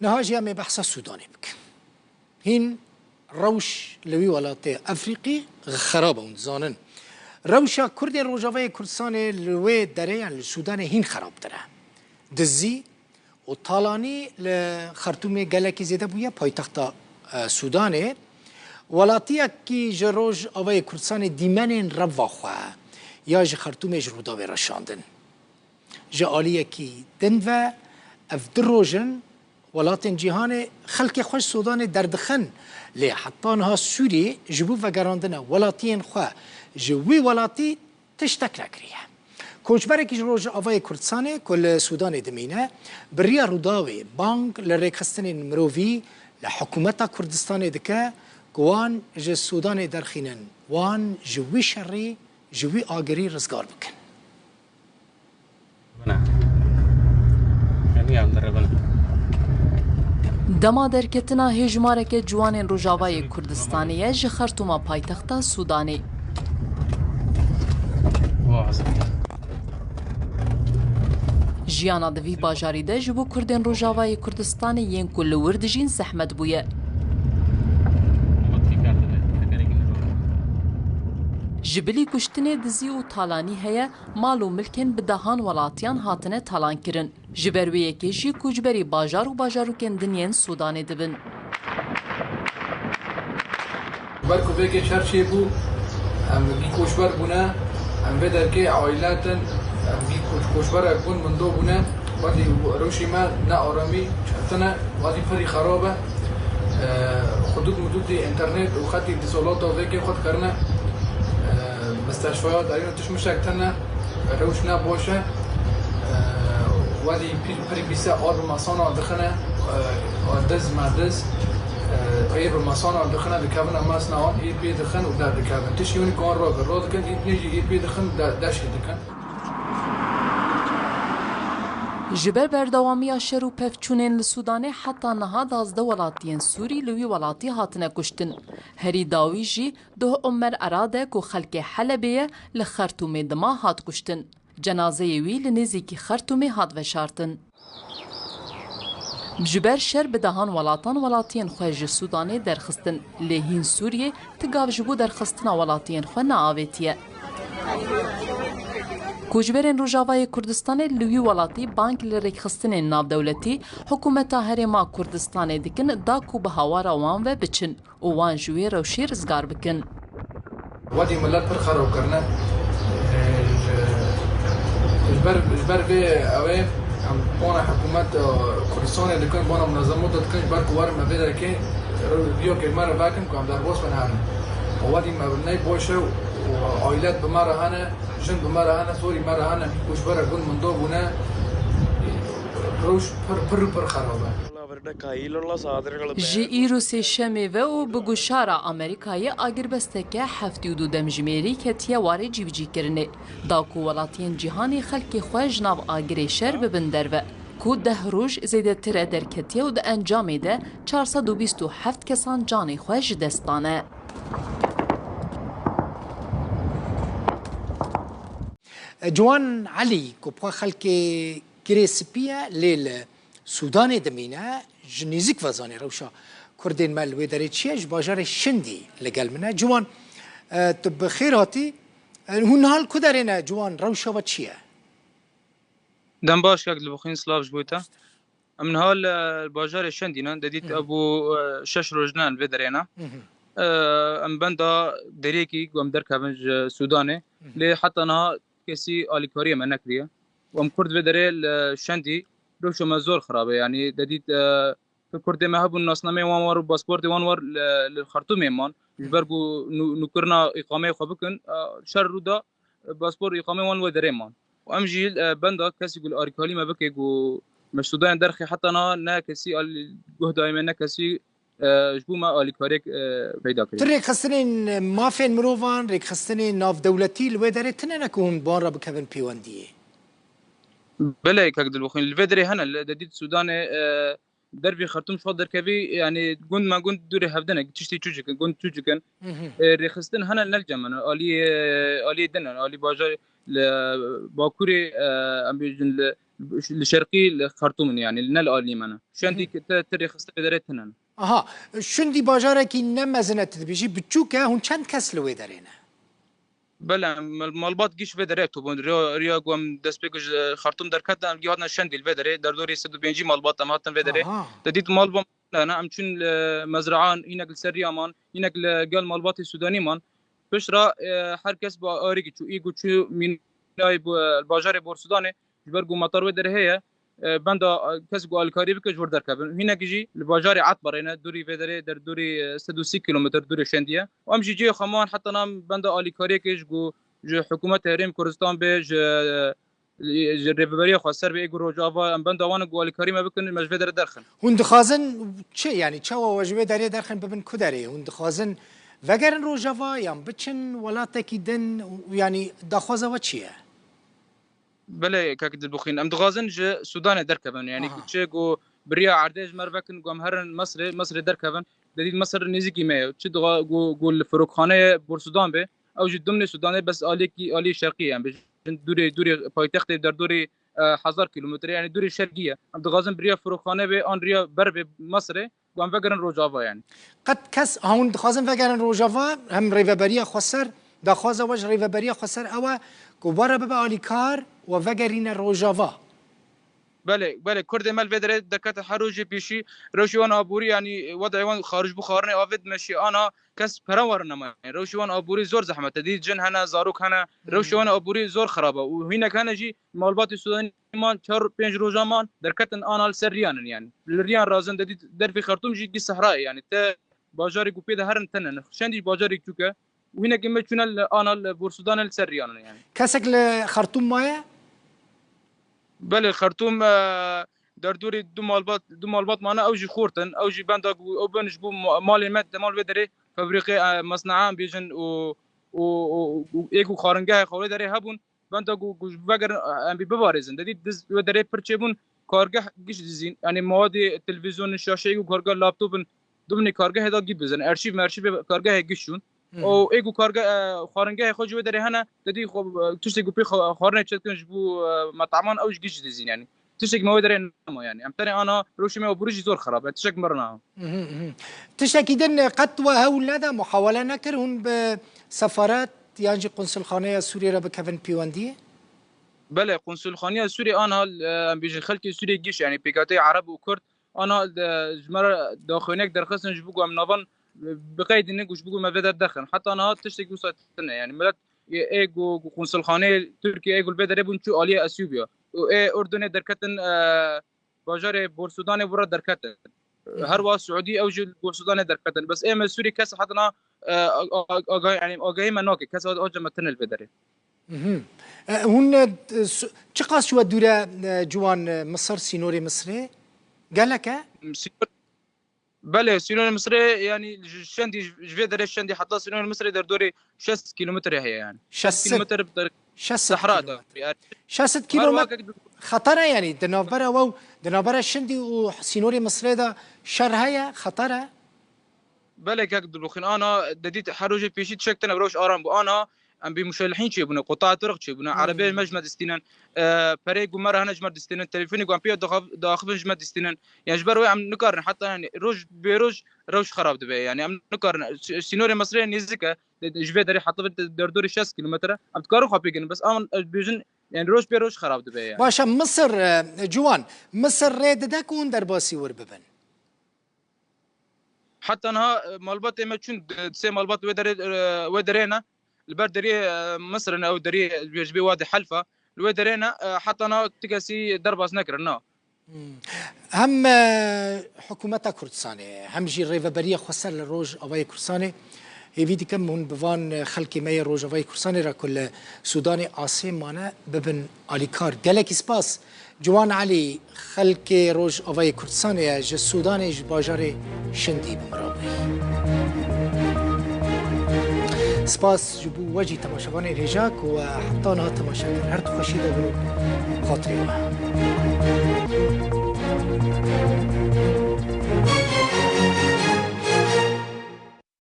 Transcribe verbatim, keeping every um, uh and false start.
Niha jî em ê behsa Sûdanê bikin. Hîn rewş li wî welatê Efrîqî xerab e, hûn dizanin. Rewşa Kurdên Rojavayê Kurdistanê li wê derê, yan li Sûdanê hîn xerabtir e. Dizî û talanî li Xertûmê gelekî zêde bûye, paytexta, e, Sûdanê. Welatiyekî ji Rojavayê Kurdistanê dîmenên reva xwe ya ji Xertûmê ji Rûdawê re şandin. Ji aliyekî din ve ev du roj in welatên cîhanê xelkê xwe ji Sûdanê derdixin, lê heta niha Sûriyê ji bo vegerandina welatiyên xwe ji wî welatî tiştek nekiriye. Koçberekî ji Rojavayê Kurdistanê ku li Sûdanê dimîne, bi riya Rûdawê bang li rêkxistinên mirovî li hikûmeta Kurdistanê dike ku wan ji Sûdanê derxînin, wan ji wî şerî, ji wî agirî rizgar bikin. Dema derketina hêjmareke ciwanên Rojavayê Kurdistanê ye ji Xertûma paytexta Sûdanê. Jiyana di vî bajarî de ji bo Kurdên Rojavayê Kurdistanê yên ku li wir dijîn zehmet bûye. Ji bilî kuştinê dizî û talanî heye, mal û milkên bi dehan welatiyan hatine talankirin. Ji ber wê yekê jî koçberî bajar û bajarokên din yên Sûdanê dibin. Ber ku vê yekê şer çêbû, em gî koçber bûne, em vê derkê ailetin, em gî koç-, koçberek bûn, mindo bûne, wadî rewşî me ne aramî çetine, wadî pirî xerab e. E, xudût mudûtî înternet û xetî dîsolata vê yekê xwe dikerine. E, misteşfaya derîn û tişt mişek tine. Rewş ne baş e. Ee, Welî pir, pirî bîse ar bi masana dixine, ee, diz me diz, ee, êr bi masana dixine, dikevin em mesna wan êr pê dixin û derdikevin. Tiştî hûn kan ragir, radikin, îtnê jî êr pê dixin, de, deşkê dikin. Ji ber berdewamiya şer û pevçûnên li Sûdanê heta niha duwazdeh welatiyên Sûrî li wî welatî hatine kuştin. Herî dawî jî Duh Omer Arade ku xelkê Helebê ye, li Xertûmê dima hat kuştin. Cenazeyê wî li nêzîkî Xertûmê hat veşartin. Ji ber şer bi dehan welatan welatiyên xwe ji Sûdanê derxistin, lê hîn Sûriyê ti gav ji bo derxistina welatiyên xwe neavêtiye. Koçberên Rojavayê Kurdistanê li wî welatî bang li rêkxistinên navdewletî, hikûmeta Herêma Kurdistanê dikin da ku bi hawara wan ve biçin û wan ji wê rewşê rizgar bikin. Wadî milet pir xerab kirine. Ji, ji ber, ji ber vê ew ê em bona hikûmet, e, Kurdistanê dikin, bona munezemat dikin, ji ber ku werin me vê derkê, riya kêl me re vekin ku em derbas bin herin. Wadî me ney baş e û ailet bi me re hene, jin bi me re hene, sorî me re hene, koçberek bûn, mindo bûne. Rewş pir, pir, pir xerab e. Ji îro sêşemê ve û bi guşara Amerîkayê agirbesteke heftê û du demjimêrî ketiye warê cîbicîkirinê, da ku welatiyên cîhanê xelkê xwe ji nav agirê şer bibin derve, ku deh roj zêdetir e derketiye û di encamê de çar sed û bîst û heft kesan canê xwe ji dest dane. Ciwan Elî, ku bi xwe xelkê Girê Spî ye, lê li Sûdanê dimîne, ji nêzîk ve zanî rewşa Kurdên me li wê derê çi ye, ji bajarê Şindî li gel min e. Ciwan, e, tu bi xêr hatî. E, hûn niha li ku derê ne Ciwan, rewşa we çi ye? Dem baş kek Dilbixwîn, silav ji bo te. Em niha li bajarê Şindî ne, de dît Hı hı. ev bû, e, şeş roj ne em vê derê ne. Hı hı. E, em benda deriyekî ku em derkevin ji Sûdanê. Hı hı. Lê heta niha kesî alîkariyê me nekiriye. Û em Kurd vê derê li Şendî rewşa me zor xirab e. Yanî de dît, e, tu Kurdê me hebûn, nasnameyê wan war û pasportê wan war li, li Xertûmê man. Ji ber ku nû-, nûkirina îqameyê xwe bikin, e, şer rû da, e, paspor û îqameyê wan wê derê man. Û em jî, e, benda kesî ku li alîkarî me bike ku me ji Sûdanê derxê heta niha ne kesî al-, guh dayê me, ne kesî e, ji bo me alîkariyek, e, peyda Tu kirî. Rêkxistinên mafên mirovan, rêkxistinên navdewletî li wê derê tune ne ku hûn bi wan re bikevin pêwendiyê? Belê, kek Dilbixwîn, li vê derê hene, li Dedît Sûdanê, e, dervî Xertûm ji xwe derkevî, yanî gund me gund dûrê hevdin e, tiştî çûçik in, gund çûçik in. Hı hı. E, rêxistin hene ne li cem me ne, alî, e, alî din in, alî bajarê li Bakurê, e, em bêjin li li şerqî li Xertûm in, yanî ne li alî me ne. Şendî ki te, te rêxiste vê derê tune ne. Aha, Şindî bajarekî ne mezin e, tu dibêjî biçûk e, hûn çend kes li wê derê ne? Bele, mal-, malbat giş vê derê tûbûn. Riya, riya ku em destpêk ji Xertûm derketin, em gî hatin Şendî li vê derê, derdorî sed û pêncî malbat em hatin vê derê. Aha. Te dît malbat ne, em çûn li mezraan, hinek li ser riya man, hinek li gel malbatê Sûdanî man. Pişt re, e, her kes bi arîkî çû. Î ku çû mînayê bo-, bajarê Borsudanê, ji ber ku metar wê derê heye, e, benda, e, kes ku alîkarî bike ji wir derkevin. Hinek jî li bajarê Etbarê ne, dûrî vê derê, derdorî, e, sed û sî kîlometr dûrê Şendî ye. Û em jî cihê xwe man heta na em benda alîkariyekê ji ku ji hikûmeta Herêm Kurdistan bê, ji, e, ji Rêveberiya Xweser bê, ê ku Rojava, em benda wan ku alîkarî me bikin, me ji vê derê derxin. Hûn dixwazin çi, yanî çawa we ji wê derê derxin bibin ku derê? Hûn dixwazin vegerin Rojava yan biçin welatekî din? Yanî daxwaza we çi ye? Belê, kak Dilbixwîn. Em dixwazin ji Sûdanê derkevin. Yanî Aha. Çi ku bi riya erdê ji me re vekin, ku em herin Misrê, Misrê derkevin. Dedît Misir nêzîkî me ye. Çi dixa-, ku, ku li firokxaneyê Borsudan be, ew jî dimnê Sûdanê, bes aliyekî, aliyê şerqî ye. Em bêjin dûrê, dûrê paytextê derdorê, e, hezar kîlometre, yanî dûrê şerqî ye. Em dixwazin bi riya firokxane be, an riya ber be Misirê, ku em vegerin Rojava, yanî. Qet kes, ha, hûn dixwazin vegerin Rojava, hem Rêveberiya Xweser, daxwaza we ji Rêveberiya Xweser ew e ku we re bibe alîkar, we vegerîne Rojava. Belê, belê, Kurdê me li vê derê derketin her rojê pêşî, rewşê wan aborî, yanî, wedê wan xarij bû xwarinê avê dimeşî, ana kes pere wan re nemaye. Rewşê wan aborî zor zehmet e. Dî cin hene, zarok hene, rewşê wan aborî zor xirab e. Û hinek hene jî malbatê Sûdanî man çar pênc roja man derketin ana li ser riyan in, yanî. Li riyan razin de dî dervê Xertûm jî gî sehra ye, yanî. Te bajarê ku pê de herin tene ne. Şendî bajarê çûk e. Û hinekî me çûne li ana li Borsudanê li ser riyan in, yanî. Kesek li Xertûm maye? Belê, Xertûm, e, derdorê du malbat, du malbat mane, ew jî xort in, ew jî benda ku ew bin ji bo ma-, malê me, dema li vê derê febrîqê, e, mesnean bêjin û, û, û, û ê ku xwaringehê xwe wê derê hebûn, benda ku, ku ji vegerin, e, em bî biparêzin. Dedî diz wê derê pir çêbûn, kargeh giş dizîn, yanî mawadê televîzyonê, şaşeyê ku kargeh laptopin, dimnê kargehê de gî bizin. Erşîv merşîvê kargehê giş şûn. Hı hı. Û ê ku karge-, e, xwaringehê xwe ji wê derê hene, te dî xwe, e, tiştê ku pê xwe-, xwarinê çêdikin ji bo, e, metaman, ew ji giş dizîn, yanî. Tiştek me wê derê nema, yanî. Em tenê ana rewşê me aborî jî zor xirab e. Tiştek me rina. Hı hı, hı. Tiştekî din qet we hewl neda, muhawele nekir hûn bi sefaret yan jî qunsulxaneya Sûriyê re bikevin pêwendiyê? Belê, qunsulxaneya Sûriyê ana, e, em bêjin xelkê Sûriyê giş, yanî pêkhateyê Ereb û Kurd, ana, e, ji me re daxuyaniyek derxistin ji bo ku em navan, e, biqeydînin ku ji bo ku me vê der derxin. Heta niha tiştekî wisa tune. Yanî milet, e, ê ku, ku qunsulxaneyê Tirkiyê ê ku li vê derê bûn çû aliyê Esyûbya. Û ê Urdunê derketin, e, bajarê Borsudanê bû re derketin. Hı hı. Her wiha Siûdî ew jî li Borsudanê derketin. Bes ê me Sûrî kes heta niha, e, a-, a-, agahî, yanî agahî me nake. Kes a-, ace me tune li vê derê. Mhm. E, hûn, e, su-, çiqas ji we dûr e, e, ciwan, e, Misir, sînorê Misirê? Gelek e? Sînor-, belê, sînorê Misirê, yanî ji Şendî, ji vê derê Şendî heta sînorê Misirê derdorê şêst kîlometre heye, yanî. Şêst kîlometre bi der-, şêst sehra da. Şêst kîlometre. Her kîlometre waka xeter e, yanî di navbera we û di navbera Şendî û sînorê Misirê de şer heye, xeter e? Belê kek Dilbixwîn, ana dedît her rojê pêşî tişek tune rewş aram bû. Ana em bê muşelihîn çêbûne, qutaê Tirk çêbûne, Hmm. erebeyê me ji me distînin, e, pereyê ku me re hene ji me distînin, telefonê ku em pê diaxif-, diaxifin ji me distînin. Yani ji ber wê em nikarin heta yani roj bê roj rewş xerab dibe. Yani em nikarin, si-, sînorê Misirê nêzik e, de-, de-, ji vê derê heta vê de-, derdorê şêst kîlometre, em dikarin xwe pê kirin, bes em, e, bêjin, yani roj bê roj xerab dibe yani. Baş e, Misir, e, ciwan, Misir rê dide ku hûn derbasî wir bibin? Heta niha, e, malbatê me çûn, e, sê malbat wê derê, e, wê derê ne. Li ber deriyê, e, Misir ne, ew deriyê ji bê Wadê Helfa. Li wê derê ne, e, heta niha ti kesî derbas nekirin, na. Hmm. Hem, e, hikûmeta Kurdistanê, hem jî Rêveberiya Xweser li Rojavayê Kurdistanê hêvî dikim hûn bi van xelkê me yê Rojavayê Kurdistanê re ku li Sûdanê asê mane bibin alîkar. Gelekî spas. Ciwan Elî, xelkê Rojavayê Kurdistanê ye, ji Sûdanê, ji bajarê Şindî bi min re bûyî. Spas ji bo we jî temaşevanên hêja ku we heta niha temaşe kir. Her tu xweşî de bin û xatirê we.